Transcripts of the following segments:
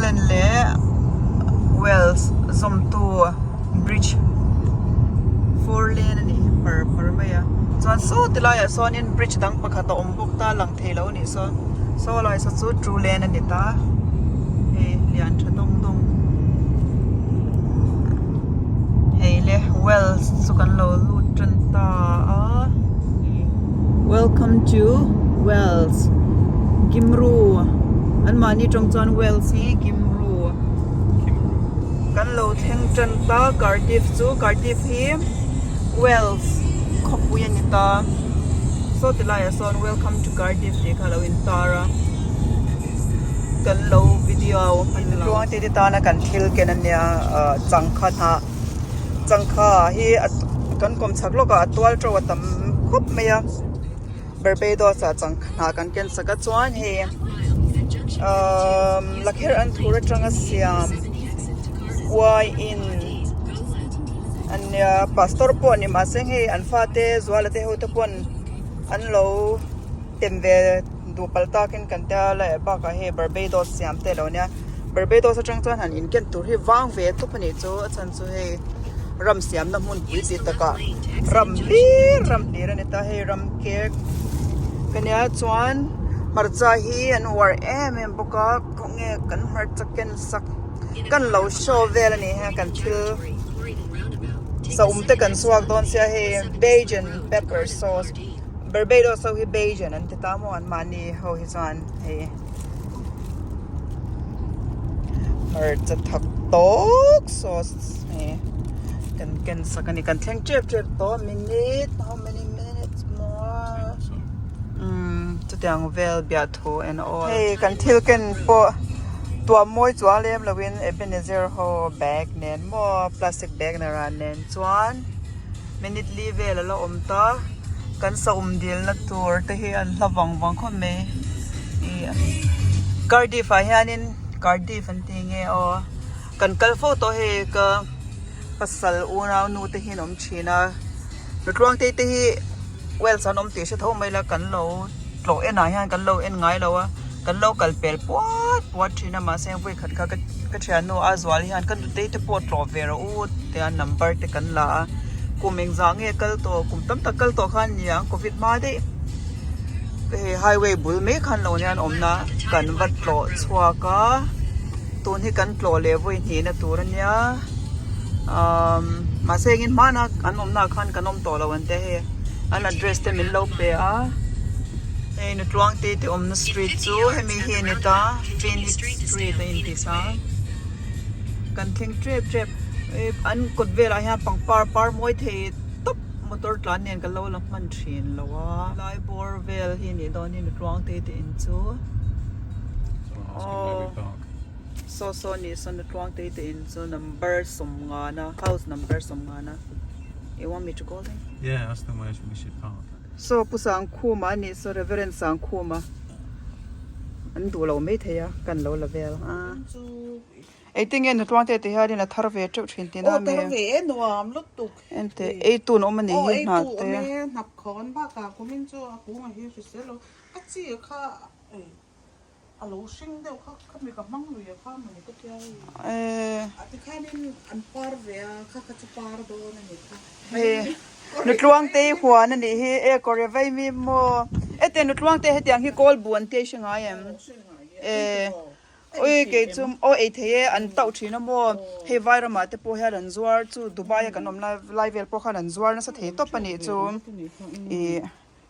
England leh Wales zawmtu bridge four lane a nih hi par par mai a chuan saw ti laiah sawnin bridge dang pakhat a awm bawk ta a lang thei lo a nih saw saw lai saw chu two lane a ni ta hei lian tha dawng dawng hei le Wales chu kan lo lut tan ta a welcome to Wales Gimru anmahni tawng chuan Wales hi Gimru kan lo thleng tan ta Cardiff chu Cardiff hi Wales khawpui a ni ta saw ti laiah sawn welcome to Cardiff tih kha a lo intar a kan lo video hman lo tluang te te tana kan thil ken ania ah changkha hnah changkha hi kan kawm chhak lawkah a tual to a tam khawp mai a Barbados ah changkha hnah kan ken sak a chuan hei ahh lakher an thur atanga siam wine ania pastor pawh ni mahse hei an fate zuala te ho te pawn an lo tem ve duh palh takin kan tia leh bakah hei Barbados siam te alo nia Barbados atang chuan han inken tur hi vang ve tawp a nih chu a chhan chu hei ram siamna hmun pui chi takah ram hlir ram hlir a ni ta hei ram cake ka nia chuan hmarcha hi an uar em em bawk a khawnge kan hmarcha ken sak kan lo show vel a ni heng kan thil saum te kan chhuak dawn sia hei bajan pepper sauce Barbados ho hi bajan an ti ta maw an mahni ho hi chuan hei hmarcha thak tawk sauce hei kan ken sak a ni kan thleng tep tep tawh minute how many minutes more umm chutiang vel biah thu en awl hei kan thil ken pawh tuah mawi chuang lem lovin Ebenezer ho bag nen maw plastic bag na ran nen chuan minute li vel a la awm ta kan saum dilna tur te hi an hla vang vang khawp mai ih Cardiff ah hianin Cardiff an tih nge aw kan kal fo tawh hei ka pasal unau nu te hi an awm thin a nutluang te te hi Wales an awm tih hre tho mai la kan lo tlawh en ah hian kan lo en ngai lo a kan lo kal pel puat puat thin a mahse vawikhat kha ka thiannu a zual hian ka nutei te pawh tlawh ve rawh u tia number te kan la a kum engzah nge kal tawh kum tam tak kal tawh khan nia covid hma daih hei highway bul mai khan lo nia an awmna kan va tlawh chhuak a tun hi kan tlawh leh vawi hnihna tur a nia umm mahse engin hmana an awmna ah khan kan awm tawh lo an tia hei an address te min lo pe a hei nutluang te te awmna street chu hemi hi a ni ta phoenix street a inti sa kan thleng tep tep an kawt velah hian pangpar par mawi thei tawp motor tlan nen ka lo la hman thin lo a lai bawr vel hi a nih dawn hi nutluang te te in chu aw. Saw saw nih sawn a tluang te te in chu number sawmngana house number sawmngana you want me to call him? Yeah, ask them where we should park. Saw Pu Sangkhuma a nih saw Reverend Sangkhuma an duh lo mai thei a kan lo la vel a ei tinge na tluang te te hian in a thar ve teuh thin tihna a mi? Aw thar ve e nuam lutuk. Ente ei tun awm a nih hi hna te. Aw ei tu awm e hnap khawn bakah kumin chu a kung a hi hrisel lo a chi kha ei. A lo hring deuh kha khami ka hmang lui a kha mawni ka tia hei. A ti khanin an par ve a kha kha chu par dawn a ni kha. Hei Nutluangtei huan a nih hi e kawr e vei mi maw e te Nutluangtei hetiang hi kawl bu an tia i hre ngai em? E ui kei chu aw ei thei e an tauh thin a maw hei Vairamah te pawh hian an zuar chu Dubai a kan awm lai lai vel pawh khan an zuar nasa thei tawp a nih chu ih.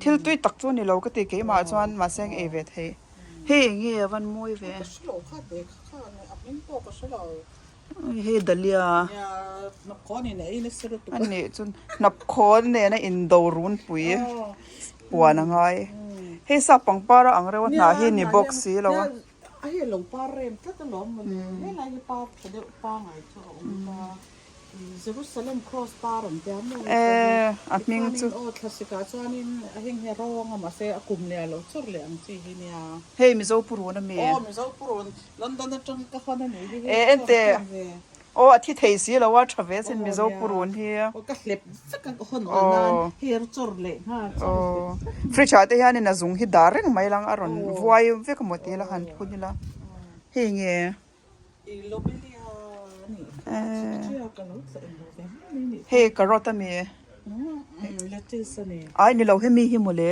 Thil tui tak chu a ni lo ka ti keimah chuan mahse ang ei ve thei. Hei eng nge a van mawi ve. Ka hre lo kha te kha kha a hming pawh ka hre lo. Hei Dahlia. Nia hnap khawn in a ei nasa lutuk a. A nih chu hnap khawn nen a indo runpui puan a ngai. Hei sap pangpar a ang reuh a hnah hi ni bawk si lo a. A hi a lo par rem tlat alawm mawle. Helai hi par tha deuh pangai chu a awm ta. Jerusalem cross par an tia maw Eh, a hming chu. Aw thlasik ah chuanin a heng hi a rawng a mahse a kum leh a lo chawr leh ang chi hi nia. Hei Mizo purun a mi. Aw Mizo purun London atang ka hawn a nih hi Eh ente aw a thi thei si lo a tha ve sin Mizo purun hi. Aw ka hlep vek a ka hawn awl nan hei a chawr leh nghal chawr hlep. Fridge ah te hianin a zung hi dar reng mai lang a rawn vuai vek a maw ti ila han phun ila hei nge. Hei carrot a mi ai ni lo hemi hi mawle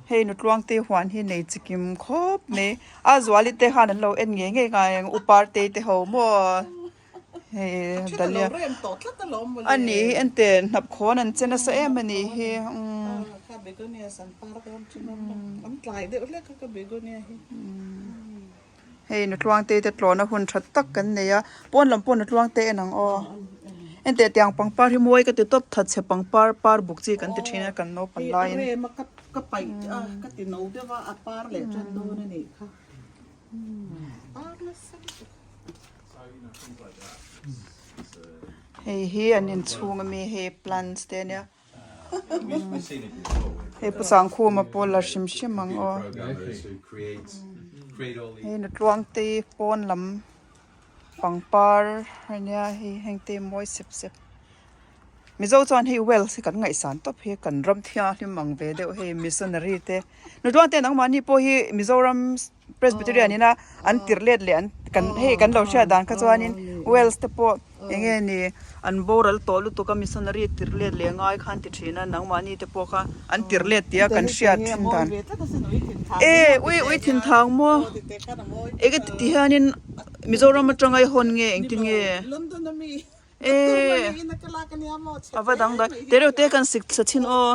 hei nutluang te huan hi nei chikim khawp mai a zuali te khan an lo en ngei ngei ngai ang upar te te ho maw. Hei Dahlia a nih hi ente hnap khawn an che nasa em a nih hi umm hei nutluang te te tlawhna hun tha tak kan nei a pawn lam pawh nutluang te en ang aw enteh tiang pangpar hi mawi ka ti tawp that chhe pangpar par buk chi kan ti thin a kan naupang laiin. Hei hi an inchhung ami hei plants te ania hei pu Sangkhuma pawh la hrim hrim ang aw hei nutluang te pawn lam pangpar ania hei heng te mawi sep sep. Mizo chuan hei Wales hi kan ngaihsan tawp hi kan ram thianghlim ang ve deuh hei missionary te nutluang te nangmahni pawh hi Mizoram Presbyterian ina an tirh let leh an kan hei kan lo hriat dan kha chuanin Wales te pawh eng nge ni an boral tawh lutuk a missionary tirh let leh ngai khan ti thin a nangmahni te pawh kha an tirh let tia kan hriat thin dan e ui ui thin thang maw enge ti hianin Mizoram atanga i hawn nge engtin nge. Eee a va dang dai te reuh te kan sik thla thin aw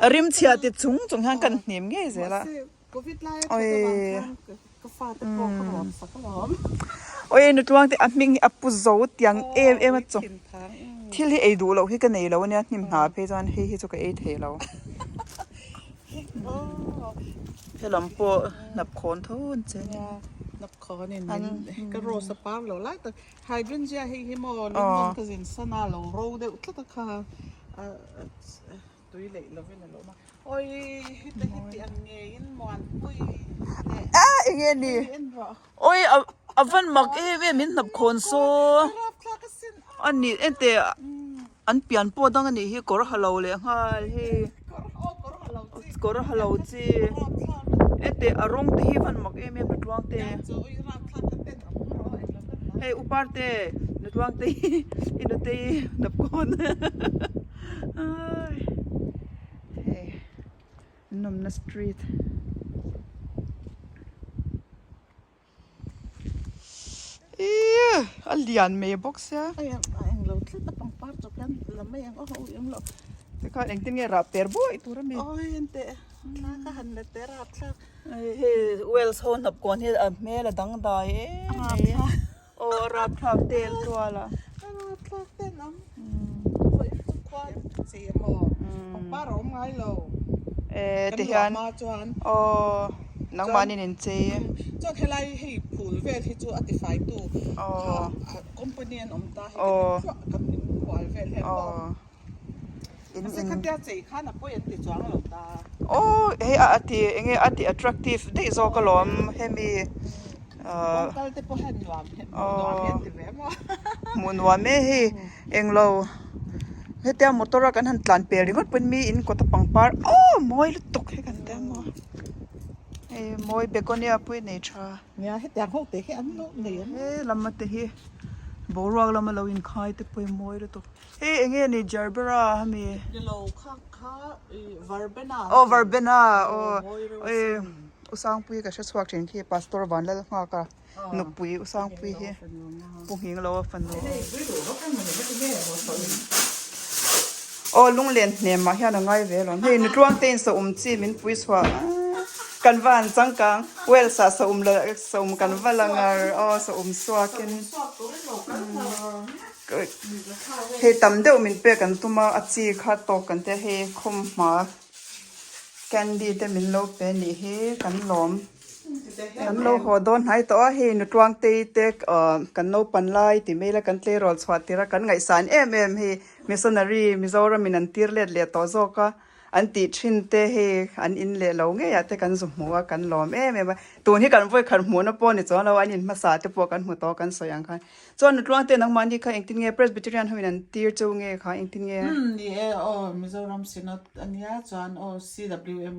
a rim chhiah ti chung chung hian kan hnim ngei zel a awii awii nutluang te a hming hi a pu zo tiang em em a chaw thil hi ei duh loh hi ka nei lo ania hnim hna phei chuan hei hi chu ka ei thei lo helam pawh hnap khawn tho an che a ni. Khawn in ka rose a par lo lai tak Hydrangea hei hi maw London ka zin san a lo ro deuh tlat a kha tui leih lovin a lo awm a awi heta hi tih ang ngeiin muanpui leh a enge ni awi a van mak em em min hnap khawn saw a ni ente an pian pawh dang a nih hi kawr ha lo leh nghal hei kawr ha lo chi ente a rawng te hi van mak em em nutluang te hei upar te nutluang te hi i nute hi hnap kawn hei nawmna street. Ihh a lian mai bawk sia. Tikhan engtin nge rah per buai tur ami. Hei Wales ho hnap kawn hi a hmel a dangdai em mai a. Aw a rapthlak tel tual a. Eh ti hian aw nangmahni in chei e. Aw aw in in aw hei a ti enge a ti attractive daih zawk alawm hemi ahh aw hmuh nuam e hei englo hetia motor a kan han tlan pel ringawt pawn mi in kawt a pangpar aw mawi lutuk hi kan tia maw hei mawi begonia pawh hi nei tha. Nia hetiang ho te hi an lo nei ang. He lama te hi boruak lama lo inkhai te pawh hi mawi lutuk. Hei eng nge ni Gerbera ami? Ni lo kha kha i Verbena. Aw Verbena aw oi Usangpui ka hre chhuak thin khi Pastor Vanlalnghaka nupui Usangpui hi Pu Nghinglo a fanu. Aw lunglen hnem ah hian a ngai ve alawm. Hei nutluang te in saum chi min pui chhuah kan va han changkang Wales ah saum la saum kan va la ngar aw saum suak in hei tam deuh min pek an tum a a chi kha tawk kan tia hei khawmhma candy te min lo pe anih hi kan lawm. Kan lo haw dawn hnai tawh a, hei Nutluangtei te kan naupan lai ti mai la kan tleirawl chhuah tir a, kan ngaihsan em em hei missionary Mizoram in an tir let leh tawh zawk a, an tih thin te hei an in leh lo ngei ah te kan zu hmu a kan lawm em em a tun hi kan vawi khat hmuhna pawh ni chuang lo an in hmasa te pawh kan hmu tawh kan sawi ang khan chuan nutluang te nangmahni kha engtin nge Presbyterian ho in an tir chu nge kha engtin nge? Umm ni e aw Mizoram Synod ania chuan aw CWM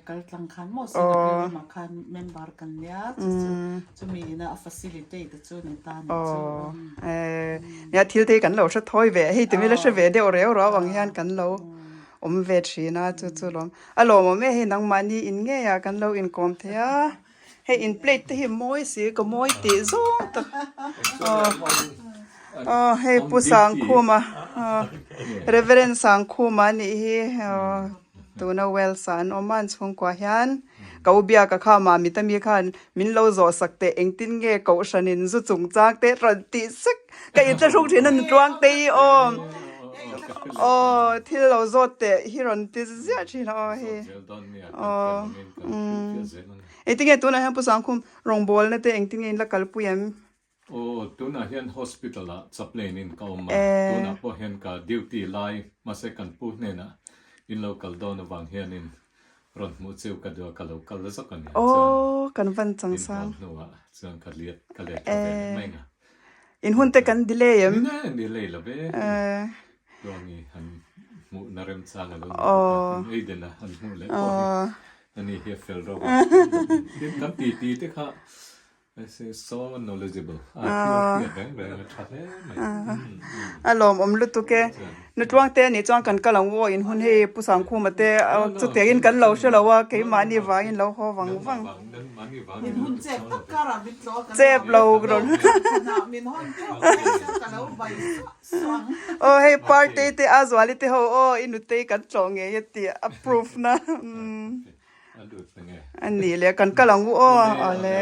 kal tlang khan maw CWM ah khan member kan nia chu chu chumi ina a facilitate chu ni ta ni chu. Aw nia thil te hi kan lo hre thawi ve hei tumi la hre ve deuh reu rau ang hian kan lo awm ve thin a chu chu lawm a lawmawm e hei nangmahni in ngei ah kan lo inkawm thei a hei in plate te hi mawi si ka mawi tih zawng tak aw aw hei pu Sangkhuma aw Reverend Sangkhuma a nih hi aw tuna Wales ah an awm a an chhungkua hian ka u biaka kha mah mit ami khan min lo zawh sak teh engtin nge kohhran in zu chungchang te rawn tih sek Ka inthlahrung thin a ni tluang te hi aw. Aw thil lo zawt teh hi rawn ti ziah thin a aw hei. Aw umm engtin nge tunah hian Pu Sangkhum rawngbawlna te engtin nge in la kalpui em? Aw tunah hian hospital ah chaplain in ka awm a, tunah pawh hian ka duty lai mahse kan pu hnenah in lo kal dawn avang hianin Rawn hmuh cheu ka duh a, ka lo kal zawk a nia chuan Aw, kan van chang in sang. hawn hnuah chuan ka liat ka let tha ve leh mai nga. In hun te kan delay em? Ni e, delay lo ve. Tluangi han hmuh na remchang a lo ni bawk a, in ei den a han hmuh leh pawh hi ani hi a fel reuh a. Tin kan titi te kha So knowledgeable. A thil hriat reng reng a tha hle mai. A lawmawm lutuk e. Nutluang te anih chuan kan kal ang u aw in hun hei Pu Sangkhuma te chutiangin kan lo hre lo a keimahni vangin lo haw vang vang. Min hun chep tak karah min tlawh a kan Chep lo rawn. Min hawn teuh mai chuan ka lo vai suah suah ang. Aw hei party te a Zuali te ho aw i nutei kan tlawh ngei a tih a proof na. A lut nge. A nih leh kan kal ang u aw. Awle.